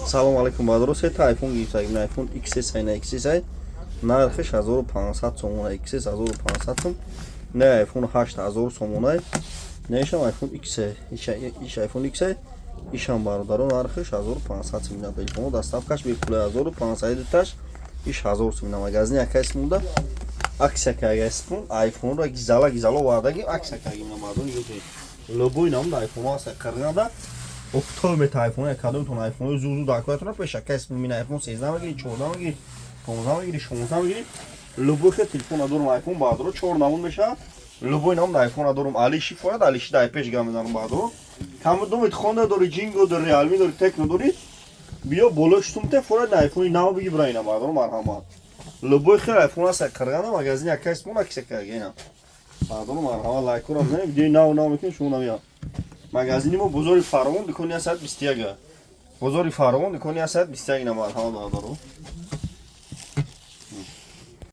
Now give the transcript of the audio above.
Салом алейкум, бародаро. Сета айфон гирифтагим. Айфон XS, айна XS, нархиш 1500 сомона. XS 1500 сом. Не, айфон 8 1000 сомона. Нешам айфон X, иш айфон X, ишам, бародаро, нархиш 1500 сом. Ина телефоно доставкаш бепула, 1500 дуташ, иш 1000 сом. Ина магазини акайс монда, акция кагайсмон. Айфонро гизала гизала овардагим, акция кагим. Ина, мардум, нигоҳ, любой намуд айфон ҳаст. Қирғанда офтоб мета айфон. Кадомтон айфон зуд зуд акоятона пеш акайс мин. Айфон 13 мегири, 14 мегири, 15 мегири, 16 мегири, любой хел телефон дорум. Айфон, бародаро, чор намуд мешавад. Любой намуд айфон дорум. Алиши фояд, алиши дай пеш гам мезанам, бародаро. Камдумит хонда дори, Ҷинго дори, Реалми дори, Текно дори, биё боло шутумте фояд, айфони нав биги, бира. Ина, бародаро, марҳамат, любой хел айфон аст. Қирғана магазини акайс мон, акция кагина. Бародаро, марҳамат, лайкора бизанед, видеои нав нав мекунем, шумо намеяд. Магазини мо бозори Фаровон, дукони 121. Бозори Фаровон, дукони 121. Ина, марҳамат, бародаро.